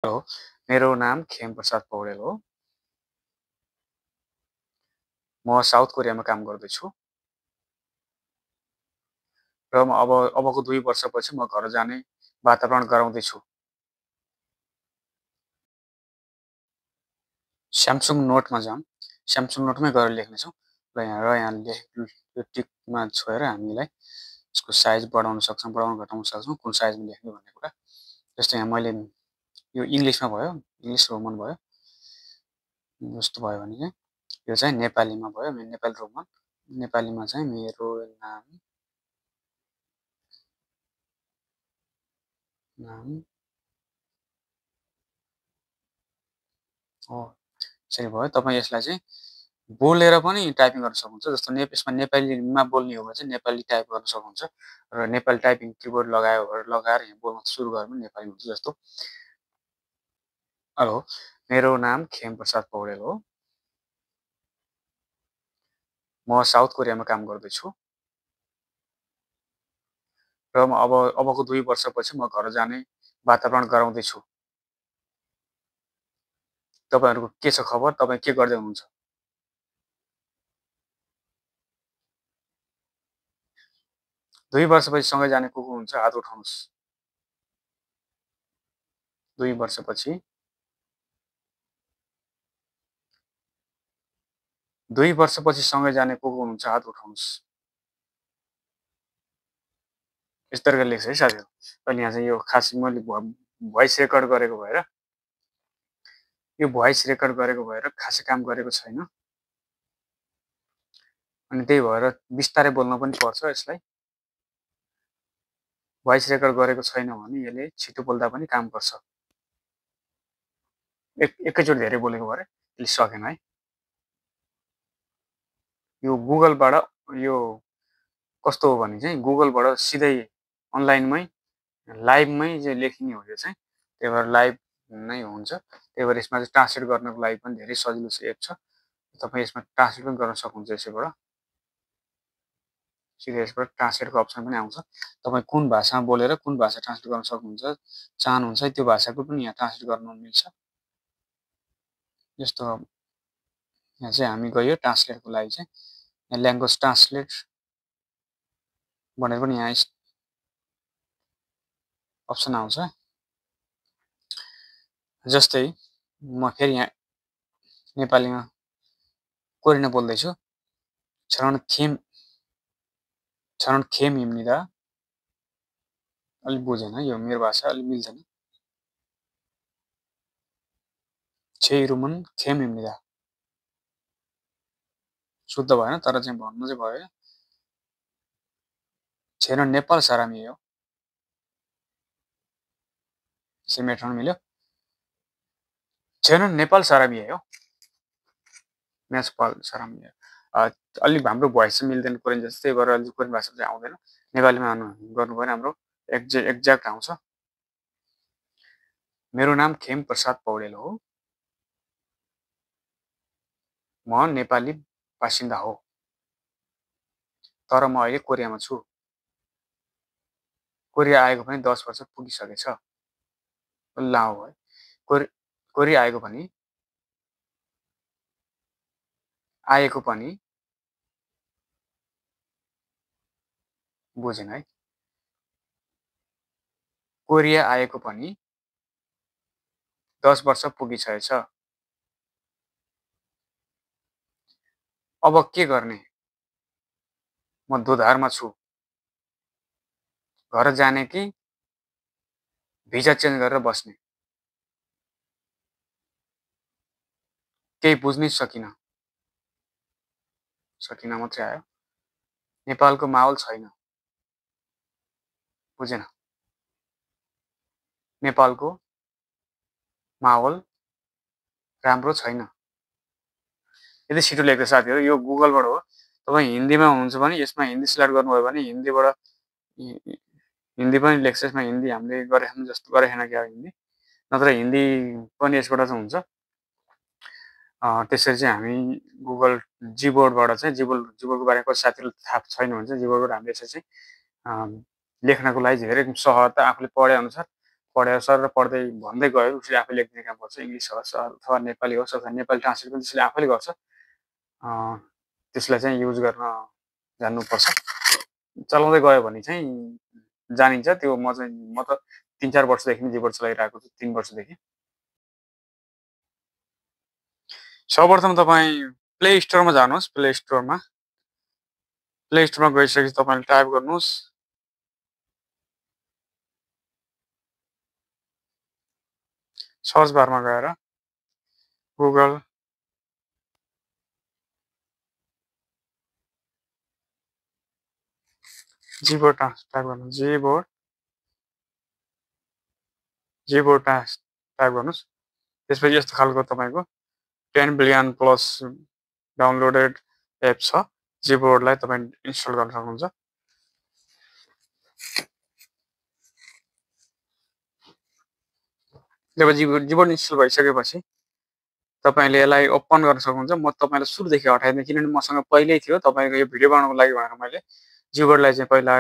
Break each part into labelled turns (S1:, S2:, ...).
S1: Hello, मेरो नाम खेमप्रसाद पौडेल हो। म साउथ कोरियामा काम गर्दैछु र म अबको 2 वर्षपछि म घर जाने वातावरण गराउँदैछु। स्यामसङ नोटमा जाऊँ। स्यामसङ नोटमै गएर लेख्नेछौँ र यहाँ यो टिकमा छोएर हामीलाई यसको साइज बढाउन सक्छौँ, घटाउन सक्छौँ, कुन साइजमा लेख्ने भन्ने कुरा। जस्तै यहाँ मैले यो इङ्ग्लिसमा भयो, इङ्ग्लिस रोमन भयो। जस्तो भयो भने चाहिँ यो चाहिँ नेपालीमा भयो, नेपाली रोमन। नेपालीमा चाहिँ मेरो नाम हो। यसरी भयो। तपाईँ यसलाई चाहिँ बोलेर पनि टाइपिङ गर्न सक्नुहुन्छ। जस्तो यसमा नेपालीमा बोल्ने हो भने चाहिँ नेपाली टाइप गर्न सक्नुहुन्छ र नेपाली टाइपिङ किबोर्ड लगाएर यहाँ बोल्न सुरु गऱ्यो भने नेपाली हुन्छ। जस्तो हेलो, मेरो नाम खेमप्रसाद पौडेल हो। म साउथ कोरियामा काम गर्दैछु र म अबको 2 वर्षपछि म घर जाने वातावरण गराउँदैछु। तपाईँहरूको के छ खबर? तपाईँ के गर्दै हुनुहुन्छ? 2 वर्षपछि सँगै जाने को हुन्छ? हात उठाउनुहोस्। 2 वर्षपछि 2 वर्षपछि सँगै जाने को हुनुहुन्छ? हात उठाउनुहोस्। यस्तो तरिकाले लेख्छ है साथीहरू। अहिले यहाँ चाहिँ यो खास मैले भोइस रेकर्ड गरेको भएर यो भोइस रेकर्ड गरेको भएर खासै काम गरेको छैन। अनि त्यही भएर बिस्तारै बोल्न पनि पर्छ यसलाई। भोइस रेकर्ड गरेको छैन भने यसले छिटो बोल्दा पनि काम गर्छ। एकैचोटि धेरै बोलेको भएर यसले सकेन है। यो गुगलबाट यो कस्तो हो भने चाहिँ गुगलबाट सिधै अनलाइनमै लाइभमै चाहिँ लेखिने हो यो चाहिँ। त्यही भएर लाइभ नै हुन्छ। त्यही भएर यसमा चाहिँ ट्रान्सलेट गर्नको लागि पनि धेरै सजिलो एप छ। तपाईँ यसमा ट्रान्सलेट पनि गर्न सक्नुहुन्छ यसैबाट। सिधै यसबाट ट्रान्सलेटको अप्सन पनि आउँछ। तपाईँ कुन भाषामा बोलेर कुन भाषा ट्रान्सलेट गर्न सक्नुहुन्छ चाहनुहुन्छ त्यो भाषाको पनि यहाँ ट्रान्सलेट गर्न मिल्छ। जस्तो यहाँ चाहिँ हामी गयो ट्रान्सलेटको लागि चाहिँ यहाँ ल्याङ्ग्वेज ट्रान्सलेट भनेर पनि यहाँ अप्सन आउँछ। जस्तै म फेरि यहाँ नेपालीमा कोरियाना बोल्दैछु। छरण खेम हिम्निदा अलिक बुझेन यो मेरो भाषा अलिक मिल्दैन। छेरुमन खेम हिम्निदा शुद्ध भएन तर चाहिँ भन्नु चाहिँ भयो। छेन नेपाल सारामी हो। यसरी मेटाउन मिल्यो। छेन नेपाल सारामी हो। नेपाल सारामी अलिक हाम्रो भोइस चाहिँ मिल्दैन कोरियन जस्तो। त्यही भएर अलिक कोरियन भाषा चाहिँ आउँदैन। नेपालीमा गर्नु भने हाम्रो एक्ज्याक्ट आउँछ। मेरो नाम खेमप्रसाद पौडेल हो। म नेपाली बासिन्दा हो। तर म अहिले कोरियामा छु। कोरिया आएको पनि 10 वर्ष पुगिसकेछ। लाओ है। कोरिया आएको पनि बुझेन है। कोरिया आएको पनि 10 वर्ष पुगिसकेछ। अब के गर्ने? म दोधारमा छु। घर जाने कि भिजा चेन्ज गरेर बस्ने? केही बुझ्नै सकिन मात्रै आयो। नेपालको माहौल छैन। बुझेन? नेपालको माहौल राम्रो छैन। यति छिटो लेख्दा साथीहरू यो गुगलबाट हो। तपाईँ हिन्दीमा हुनुहुन्छ भने यसमा हिन्दी सिलेक्ट गर्नुभयो भने हिन्दीबाट हिन्दी पनि लेख्छ यसमा। हिन्दी हामीले गरेको जस्तो गरेको छैन क्या हिन्दी। नत्र हिन्दी पनि यसबाट चाहिँ हुन्छ। त्यसरी चाहिँ हामी गुगल जीबोर्डबाट चाहिँ जीबोर्डको बारेमा कसै साथीहरूले थाहा छैन भने चाहिँ जीबोर्डबाट हामीले यसरी चाहिँ लेख्नको लागि धेरै सहजता आफूले पढे अनुसार पढेर सर पढ्दै भन्दै गयो उसले आफै लेख्ने काम गर्छ इङ्ग्लिस होस् अथवा नेपाली होस् अथवा नेपाली ट्रान्सलेट पनि त्यसले आफैले गर्छ त्यसलाई चाहिँ युज गर्न जान्नुपर्छ चलाउँदै गयो भने चाहिँ जानिन्छ त्यो म त 3-4 वर्षदेखि नै जीवन चलाइरहेको छु 3 वर्षदेखि सर्वप्रथम तपाईँ प्ले स्टोरमा जानुहोस् प्ले स्टोरमा गइसकेपछि तपाईँले टाइप गर्नुहोस् सर्च बारमा गएर गुगल जीबोर्ड टाइप गर्नुहोस् जीबोर्ड टाइप गर्नुहोस् त्यसपछि यस्तो खालको तपाईँको 10 बिलियन प्लस डाउनलोडेड एप छ जीबोर्डलाई तपाईँ इन्स्टल गर्न सक्नुहुन्छ जब जीबोर्ड इन्स्टल भइसकेपछि तपाईँले यसलाई ओपन गर्न सक्नुहुन्छ म तपाईँलाई सुरुदेखि हटाइदिएँ किनभने मसँग पहिल्यै थियो तपाईँको यो भिडियो बनाउनको लागि भनेर मैले जीबोर्डलाई चाहिँ पहिला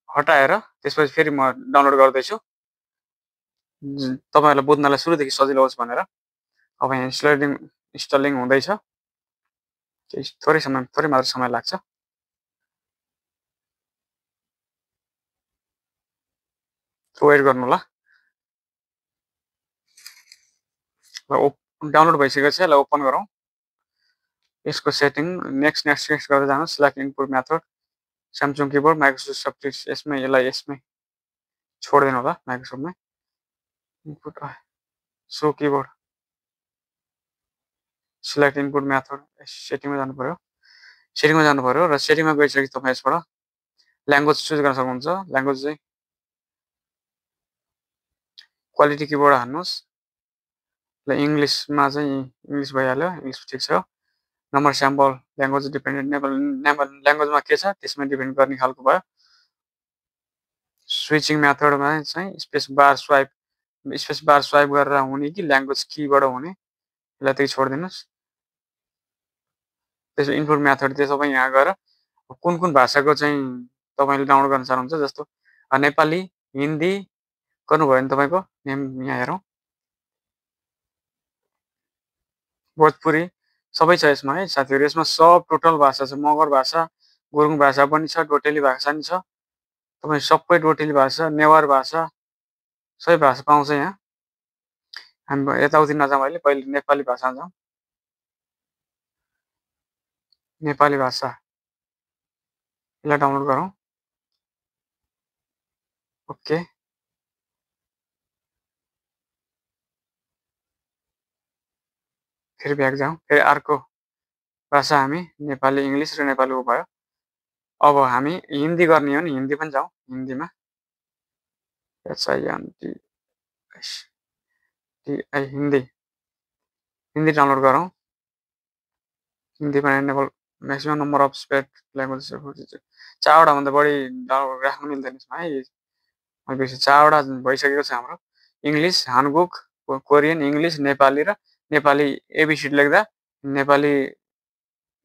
S1: हटाएर त्यसपछि फेरि म डाउनलोड गर्दैछु तपाईँहरूलाई बुझ्नलाई सुरुदेखि सजिलो होस् भनेर अब यहाँ इन्स्टलिङ हुँदैछ थोरै मात्र समय लाग्छ वेट गर्नु होला डाउनलोड भइसकेको छ यसलाई ओपन गरौँ यसको सेटिङ नेक्स्ट गर्दै जानु select input method Samsung keyboard Microsoft यसमै छोडिदिनु होला माइक्रोसफ्टमै इनपुट सो किबोर्ड सिलेक्ट इनपुट मेथड सेटिङमा जानु पर्यो र सेटिङमा गइसकेपछि तपाईँ यसबाट ल्याङ्ग्वेज चुज गर्न सक्नुहुन्छ ल्याङ्ग्वेज चाहिँ क्वालिटी किबोर्ड हान्नुहोस् ल इङ्ग्लिसमा चाहिँ इङ्ग्लिस भइहाल्यो इङ्ग्लिस ठिक छ नम्बर स्याम्पल ल्याङ्ग्वेज डिपेन्डेन्ट ल्याङ्ग्वेजमा के छ त्यसमा डिपेन्ड गर्ने खालको भयो स्विचिङ मेथडमा चाहिँ स्पेस बार स्वाइप गरेर हुने कि ल्याङ्ग्वेज कीबाट हुने यसलाई त्यही छोडिदिनुहोस् त्यसो इनपुट मेथड त्यो सबै यहाँ गएर कुन भाषाको चाहिँ तपाईँले डाउनलोड गर्न चाहनुहुन्छ जस्तो नेपाली हिन्दी गर्नुभयो भने तपाईँको यहाँ हेरौँ भोजपुरी सबै छ यसमा है साथीहरू यसमा सब टोटल भाषा छ मगर भाषा गुरुङ भाषा पनि छ डोटेली भाषा पनि छ तपाईँ सबै डोटेली भाषा नेवार भाषा सबै भाषा पाउँछ यहाँ हामी यताउति नजाउँ अहिले पहिले नेपाली भाषामा जाउँ नेपाली भाषा यसलाई डाउनलोड गरौँ ओके फेरि ब्याक जाउँ फेरि अर्को भाषा हामी नेपाली इङ्ग्लिस र नेपालीको भयो अब हामी हिन्दी गर्ने हो नि हिन्दी पनि जाउँ हिन्दीमा हिन्दी डाउनलोड गरौँ हिन्दीमा एनेबल म्याक्सिमम नम्बर अफ स्पेड ल्याङ्ग्वेज 4वटा भन्दा बढी डाउनलोड राख्नु मिल्दैन यसमा है बेसी 4वटा भइसकेको छ हाम्रो इङ्ग्लिस हानगुक कोरियन इङ्ग्लिस नेपाली र नेपाली एबिसिडी लेख्दा नेपाली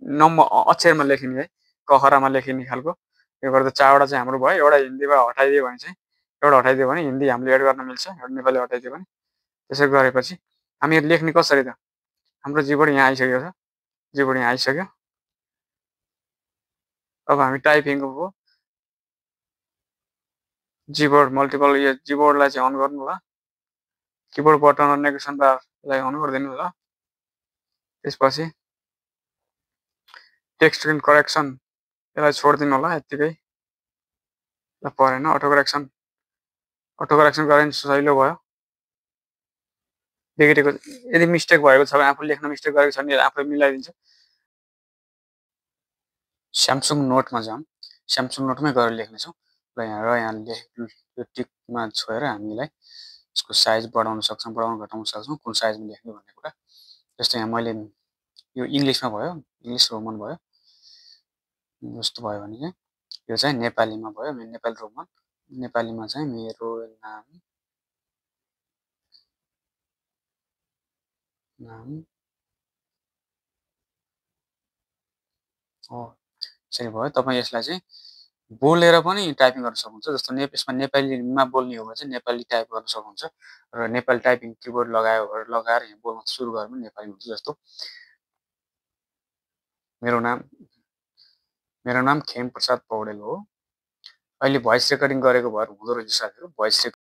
S1: नम्बर अक्षरमा लेखिने है कखरामा लेखिने खालको यो गर्दा 4वटा चाहिँ हाम्रो भयो एउटा हिन्दीबाट हटाइदियो भने हिन्दी हामीले एड गर्न मिल्छ एउटा नेपाली हटाइदियो भने त्यसरी गरेपछि हामी लेख्ने कसरी त हाम्रो जीबोर्ड यहाँ आइसकेको छ जीबोर्ड यहाँ आइसक्यो अब हामी टाइपिङ हो जीबोर्ड मल्टिपल यो जीबोर्डलाई चाहिँ अन गर्नु होला किबोर्ड बटन र नेभिगेसन बारलाई अन गरिदिनु होला त्यसपछि टेक्स्ट स्क्रिन करेक्सन यसलाई छोडिदिनु होला यत्तिकै ल परेन अटो करेक्सन गरे नि सजिलो भयो बिग्रेको यदि मिस्टेक भएको छ भने आफूले लेख्न मिस्टेक गरेको छ भने आफै मिलाइदिन्छ स्यामसङ नोटमा जाउँ स्यामसङ नोटमै गएर लेख्नेछौँ र यहाँ यो टिकमा छोएर हामीलाई यसको साइज बढाउन सक्छौँ घटाउन सक्छौँ कुन साइजमा लेख्ने भन्ने कुरा जस्तो यहाँ मैले यो इङ्ग्लिसमा भयो इङ्ग्लिस रोमन भयो जस्तो भयो भने चाहिँ यो चाहिँ नेपालीमा भयो नेपाली रोमन नेपालीमा चाहिँ मेरो नाम हो यसरी भयो तपाईँ यसलाई चाहिँ बोलेर पनि टाइपिङ गर्न सक्नुहुन्छ। जस्तो यसमा नेपालीमा बोल्ने हो भने चाहिँ नेपाली टाइप गर्न सक्नुहुन्छ र नेपाली टाइपिङ किबोर्ड लगाएर यहाँ बोल्न सुरु गर्यो भने नेपाली हुन्छ। जस्तो मेरो नाम खेमप्रसाद पौडेल हो। अहिले भोइस रेकर्डिङ गरेको भएर हुँदो रहेछ साथीहरू। भोइस